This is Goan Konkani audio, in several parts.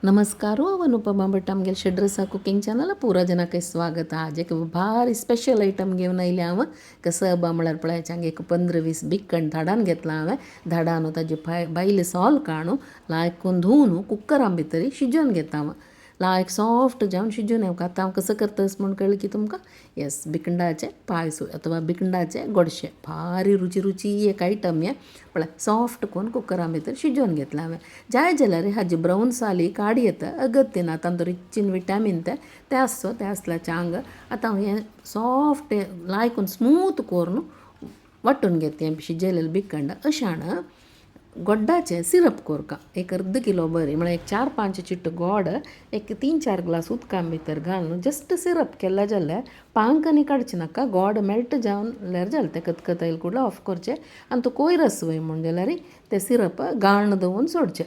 नमस्कार, हांव अनुपमा भट. आमगेले षड्रसा कुकिंग चॅनल पुरा जनाक स्वागत. आज एक भारी स्पेशल आयटम घेवन आयलें हांव. कसबा म्हळ्यार पळयाचे हांगा एक 15-20 बिकण धाडान घेतलां हांवें. धाडान ताजे भायले सोल काडून लायक धुवन कुकरान भितर शिजोवन घेता हांव. लायक सॉफ्ट जावन शिजोवन येवका. आतां हांव कसो करता म्हूण कळ्ळें की तुमकां? येस, बिकंडाचे पायस अथवा बिकंडाचे गोडशें भारी रुची रुची एक आयटम हें. पळय, सॉफ्ट करून कुकरा भितर शिजोवन घेतलां हांवें. जाय जाल्यार हाजी ब्रावन साली काडी येता, अगत्य ना. तांतूं रिच इन विटामीन ते ते आसचो ते आसल्याचे आंग. आतां हांव हें सॉफ्ट लायक स्मूथ करून वांटून घेता हें शिजयलेलें बिकंड. अशान गोड्डाचें सिरप कोरका. एक अर्द किलो बरी म्हळ्यार एक 4-5 चिट्ट गोड एक 3-4 ग्लास उदकां भितर घालून जस्ट सिरप केल्यार जाल्यार पांक आनी काडचें नाका. गोड मेल्ट जावन जाल्यार जालें. तें कतकत येयलें कुडलें ऑफ करचें आनी तो कोयर आसा वय म्हूण जाल्यार तें सिरप गाळण दवरून सोडचें.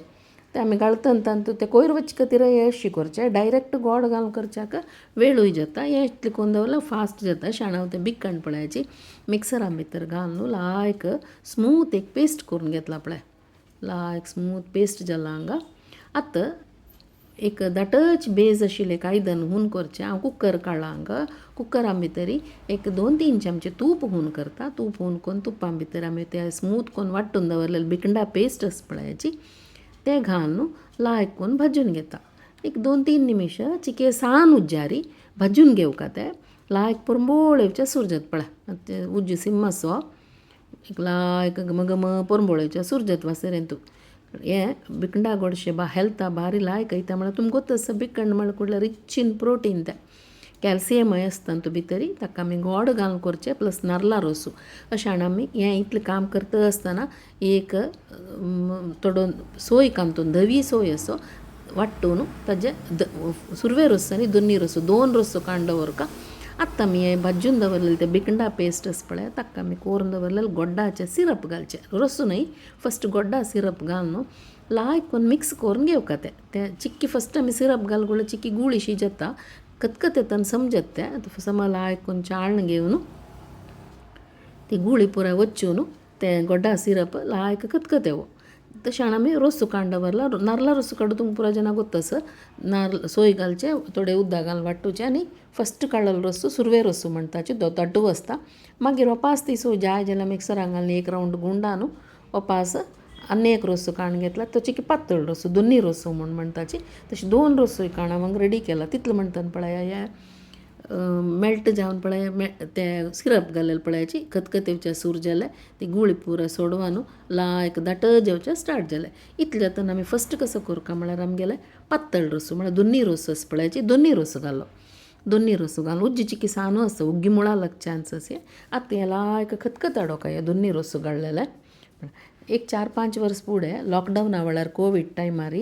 तें आमी गाळतना तातूंत तें कोयर वचचे खातीर हें अशें करचें. डायरेक्ट गोड घालून करच्याक वेळूय जाता. हें इतलें करून दवरल्यार फास्ट जाता. शाणाव तें बिकण पळयाची मिक्सरा भितर घालून लायक स्मूथ एक पेस्ट करून घेतला. पळय, लायक स्मूथ पेस्ट जाला हांगा. आतां एक दाटच बेज आशिल्लें एक आयदन हून करचें. हांव कुकर काडला हांगा. कुकरा भितर एक 2-3 चमचे तूप हून करता. तूप हून करून तुपा भितर आमी ते स्मूथ करून वांटून दवरलेले बिकंडा पेस्ट आसा पळयाची ते घालून लायक करून भाजून घेता. एक 2-3 निमिश चिके सान उज्जारी भाजून घेवका. ते लायक पोरंबोळ येवचे सुरू जाता. पळय, ते उज्ज सिम आसो एक लायक घमघम पोरंबोळ येवचे सुरू जाता वासरेंतू. हें बिकंडा गोडशें बा हेल्था भारी लायक येता. म्हळ्यार तुमकां गोत्त आसा, बिकंड म्हळ्यार कुडल्यार रिच इन प्रोटीन, तें कॅल्शियमय आसता तातूंत भितरी. ताका आमी गोड घालून करचें प्लस नारला रोसू. अशें हाण आमी हें इतलें काम करता आसतना एक थोडो सोय कांतून धवी सोय असो वांटून ताजे सुरवे रोस आनी दोनी रोस 2 रोस काडून दवरका. आतां आमी हें भाजून दवरलेलें तें बिकंडा पेस्ट आसा पळय, ताका आमी कोरून दवरलेलें गोड्डाचें सिरप घालचें. रोस न्हय, फस्ट गोड्डा सिरप घालून लायक करून मिक्स करून घेवका. तें तें चिक्की फस्ट आमी सिरप घाल चिक्की गुळी जाता, कतकत येता समजत. तें समा लायक करून चाळण घेवन ती गुळी पुराय वचून तें गोड्डा सिरप लायक कतकत येवो. तशें आमी रोस काडून दवरला. नारला रोस काडू तुमकां पुराय जाणां गोत्त आसा. नाल्ल सोय घालचें, थोडें उदक घालून वांटुचें आनी फस्ट काडलेलो रोस सुरवे रोस म्हणटाचे, तो दाटू आसता. मागीर ओपास ती सोय जाय जाल्यार मिक्सरान घालून एक रावंड गुंडान ओपास आनी एक रोस काडून घेतला, तो चिकी पातळ रोस, दोनी रोस म्हूण म्हणटाची. तशें 2 रोसूय काडून हांव रेडी केला. तितलें म्हणटना पळया हें मेल्ट जावन पळय ते सिरप घालेलें पळयाची कतकत येवचें सूर जालें. ती गुळी पुराय सोडवा न्हू लायक दाट जेवचें स्टार्ट जालें. इतलें जातना आमी फस्ट कसो करका म्हळ्यार आमगेलें पातळ रोस म्हळ्यार दोनी रोस आसा पळयाची दोनी रोस घालो. दोनी रोस घालून उज्जी चिकी सानू आसा उग्गी मुळा लाग चान्स. आतां हें लायक खतखत हाडोका हें दोनी रोस घाळलेलें. एक 4-5 वर्स फुडें लॉकडावना वेळार कोवीड टायमार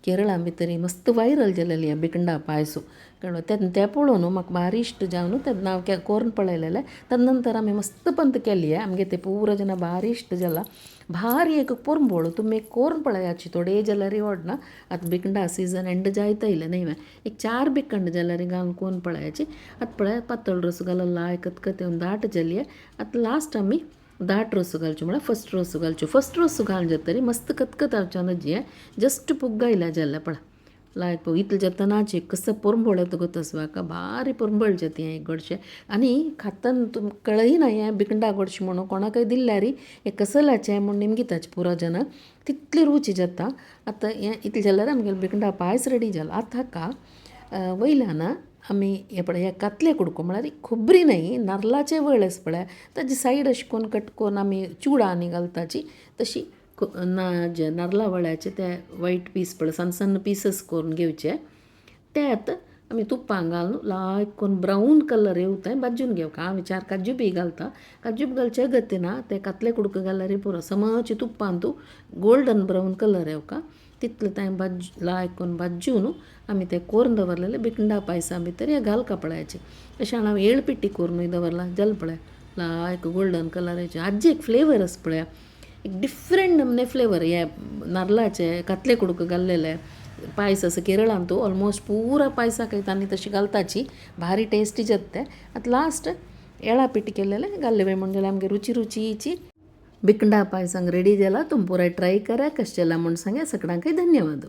केरळा भितर मस्त वायरल जालेली हें बिकंडा पायसू. कळ्ळो? तेन्ना तें पळोवन म्हाका भारी इश्ट जावन तेन्ना हांव करून पळयलेलें. तेन्ना नंतर आमी मस्त पंत केली. आमगे तें पुरो जाणां भारी इश्ट जाला. भारी एक पोरंबोळ तुमी करून पळयाची. थोडे जाल्यार व्हडना. आतां बिकंडा सिजन एंड जायत आयलें न्हय. एक 4 बिकंड जाल्यार घालून करून पळयाची. आतां पळय, पातळ रोस घालून लायक कतकत येवन दाट जाली. आतां लास्ट आमी दाट रोस घालच्यो म्हळ्यार फस्ट रोस घालच्यो. फस्ट रोस घालून जातरी मस्त कतकत जावचें ना. जस्ट पुग्ग आयल्या जाल्यार पळय लायक पळय इतलें जातनाची कसो पोरंबोळ येता गोत्त आसा. भारी पोरंबोळ जाता हें गोडशें आनी खातना तुमकां कळय ना हें बिकंडा गोडशें म्हणून. कोणाकय दिल्यार हें कसल्याचें म्हूण निमगिताचें पुरो जाणां, तितली रुची जाता. आतां हें इतलें जाल्यार आमगेलें बिकंडा पायस रेडी जालो. आतां हाका वयल्यान आमी हें पळय हे कातले कुडको म्हळ्यार खोबरी न्हय, नाल्लाचे वळ आसा पळय, ताजी सायड अशें करून कट करून आमी चुडा आनी घालताची तशी जे नाल्ला वळ्याचे ते वायट पीस पळय सन्न सन्न पिसस करून घेवचे. ते आतां आमी तुपान घालून लायक करून ब्रावन कलर येवता भाजून घेवका. हांव 4 काजू बी घालता. काजू बी घालचे अगत्य ना, ते कातले कुडको घाल्यार पुरो. समच तुपान तूं गोल्डन ब्रावन कलर येवका तितलें तें भाज लायक करून भाजून आमी ते कोरून दवरलेले बिकंडा पायसा भितर हे घालका पळयाचे. अशें हांव येळ पिट्टी करून दवरला जालें. पळय, लायक गोल्डन कलराचे आजी एक फ्लेवर आसा पळया, एक डिफरंट नमने फ्लेवर. हे नाल्लाचे कातले कुडको घाल्लेले पायस आसा केरळांत तूं ऑलमोस्ट पुरा पायसाक आनी तशी घालताची भारी टेस्टी जाता तें. आतां लास्ट येळा पिठी केल्लेले घाल्ले वय म्हण जाल्यार आमगे रुची रुचीची बिकंडा पायसांग रेडी जाला. तुमी पुराय ट्राय करा, कशें जाला म्हूण सांगा. सगळ्यांकय धन्यवाद.